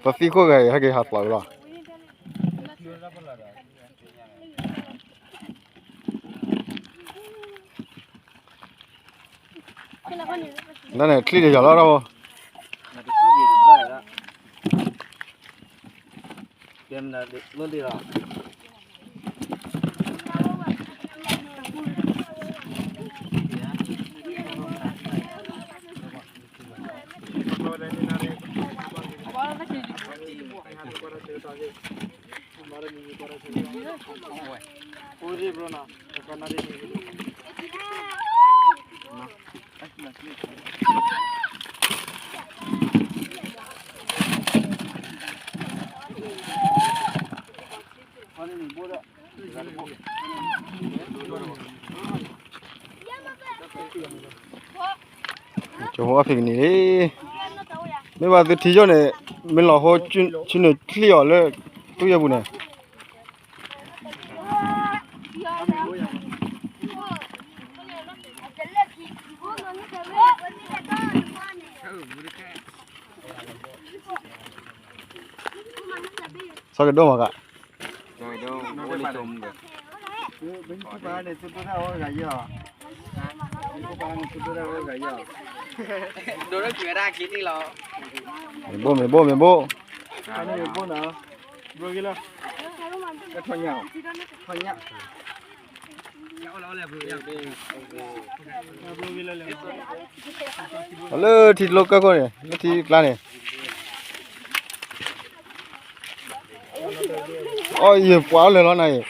ပသံခိၣ်ဂၤအံၤ ဟဲက့ၤဟးဖျိးလီၤ. လၢန့ၣ် ချံၣ်တယီၤလီၤဒီး, ကၠိဖိအီၣ်ဖံးကနံၣ်လံ, မ့ၢ်ဘၣ်သုထံယိာ်န့ၣ်, မ့ၢ်လီၤဟိ ဆူန့ၣ်ချံၣ်အီၤလၢ တူၢ်ယဲၢ်ပူၤန့ၣ်. ဆီကဒိၣ်မးက, မ့ၢ်ဘိၣ် မ့ၢ်ဘိၣ် မ့ၢ်ဘိၣ်, လၢထံကျိကၢၢ်ခိၣ်န့ၣ် လၢထံကျါန့ၣ်, အီၣ်ယံၤပှၤအီၣ်လ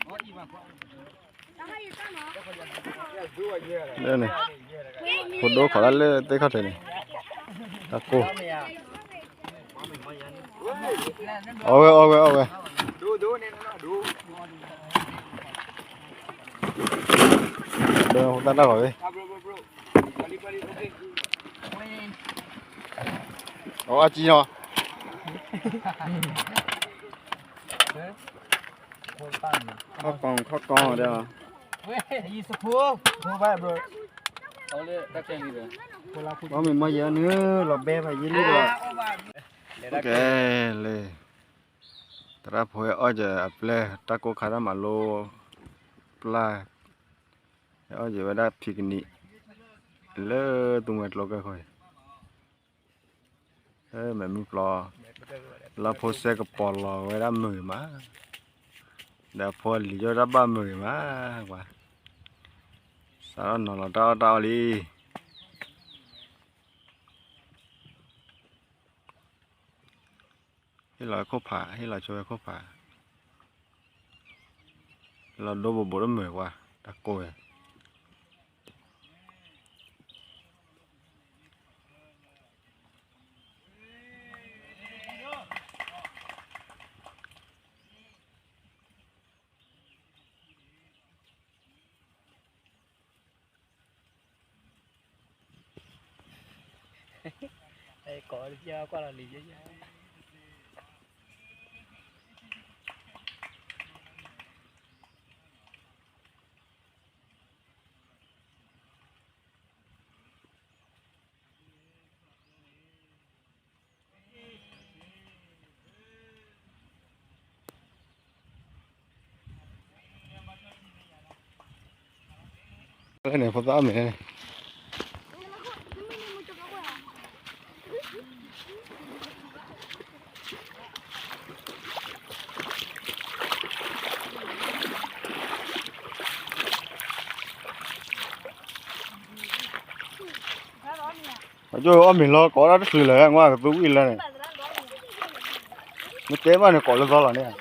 ၢာ်လီၤနၤအံၤ. န့ၣ်, ဖိဒိၣ်ခိးဒၣ်လၢသ့ၣ်ခီၣ်ထံးန့ၣ်, တၢ်ကိၢ်, အီၣ်ဝဲ အီၣ်ဝဲ အီၣ်ဝဲ, ဒိၣ်တၢ်တၢ်ဂီၤဝဲ, အီၣ်အါကံနီၤ, ခီၣ်ကီၢ် ခီၣ်ကီၢ်ဒီး, အီၣ်မ့ၢ်မီၢ်ယဲၢ်နုာ်လီၤဘဲဖးယံာ်လံဒီး, ကဲလဲၣ်, သရၣ်ဖိဟဲအီၣ်က့ၤအပျဲၢ် တၢ်ကိၢ်ခါတၢ်မၤလိ ပျၢ်, ဟဲအီၣ်က့ၤဝဲဒၣ်ဖံးကနံၣ် လၢသူမှဲကျိကဲခိၣ်အံၤ, မ့ၢ်မုၢ်ပျီ, လၢဖိစဲကပီၤလီၤဝဲဒၣ်မုာ်ဂ့ၤမး, ဒီးဖိလံၤယိၣ်တၢ်ဘၣ်မုာ်ဂ့ၤမး, ကွၢ်, စးထီၣ်နီၤလီၤတၢ်အီၣ်တၢ်အီလံ. ဟ့ၣ်လီၤဝဲခိၣ်ဖး, ဟ့ၣ်လီၤဆိဝဲခိၣ်ဖး, လီၤဒိဘိးဘိးတမုာ်ကွၢ်, တၢ်ကိၢ်ဝဲ. န့ၣ် ဖိသၣ်အီၣ်မ့ၤန့ၣ်, အကၠိအီၣ်မ့ၤလီၤ ကိးဒၣ်တချုးလၢၤ ငါကသူဝံၣ်လၢန့ၣ်, မ့ၢ်တဲဘၣ်န့ၣ် ကိးလၢသီလီၤန့ၣ်.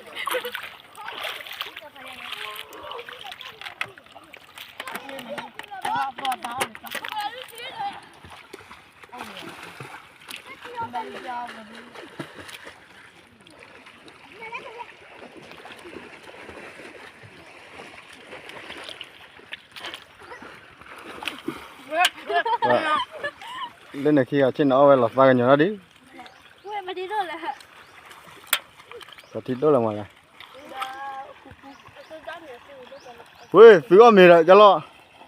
လၢန့ၣ်ခံဂၤဆ့ၣ်နီၤအီၣ်ဝဲလီၤသးကညီၤလီၤဒံး, ပှၤထံဒိၣ်လၢၤမးလဲၣ်, ပှၤသုအီၣ်မ့ၤဒီးကလီၤ,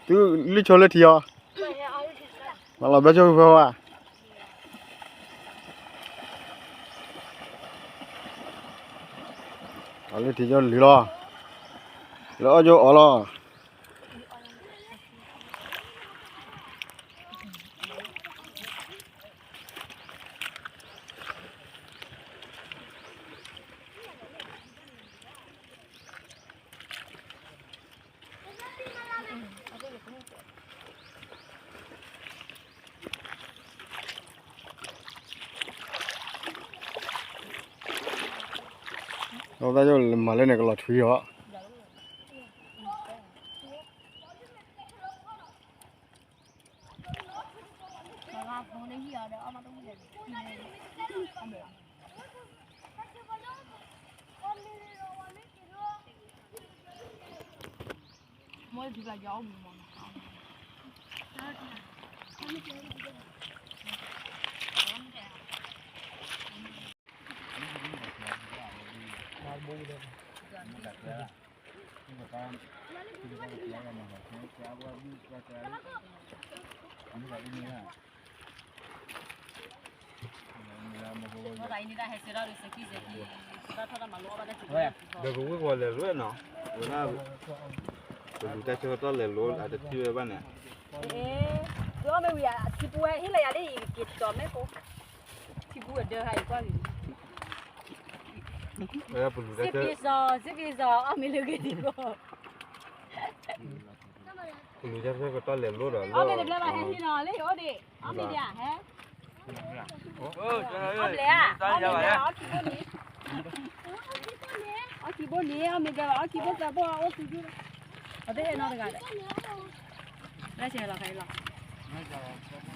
သုလုၢ်ဆိလၢထံအီၤ, ပှၤလီၤဘျၢဆိဖဲဝါ အလၢထံကၠိလံၤလီၤ, လၢအီၣ်ကၠိအီၤလီၤ. လီၤသးယိၣ်မၤလၢန့ၣ်ကလီၤထွံအီၤ. ဒီးကဝံၢ်ကီးလဲၤလိၤနီၤ, ဝဲဒၣ် ပလူၤတၢ်ဆၢကတီၢ်လဲၤလိၤအတထံၣ်ဝဲဘၣ်န့ၣ်, အမ့ၢ်ဝံၤ ထံပူၤဝဲဟ့ၣ်လၢယၤဒ်အံၤ က့ၤတတီၤမ့ၢ်ကိး, ထံပူၤအဒၢဟးအံၤကွၢ်ဂ့ၤ, ပလူၤတၢ်ဆၢ, စ့ပ့ၤစီၤ စ့ပ့ၤစီၤ အီၣ်မ့ၤလၢဂ့ၤဒံးကိး, ပလူၤတၢ်ဆၢကတီၢ်လဲၤလိၤဒီး အီၣ်မ့ၤတဘျီဘၣ်ဟဲဟံးနီၤ လၢယအိၣ်ဒံး အီၣ်မ့ၤဒံးဧါ ဟဲ အီၣ်ဘျဲးဧါ အီၣ်မ့ၤဒံး အီၣ်ခံဘိန့ၣ် အီၣ်ခံဘိန့ၣ် အီၣ်မ့ၤဒံးဘၣ် အီၣ်ခံဘိသၢဘိ အအိၣ်သုဒု အီၣ်တဟဲနီတဂၤဒီး လၢဆဲးလီၤခါအံၤလီၤ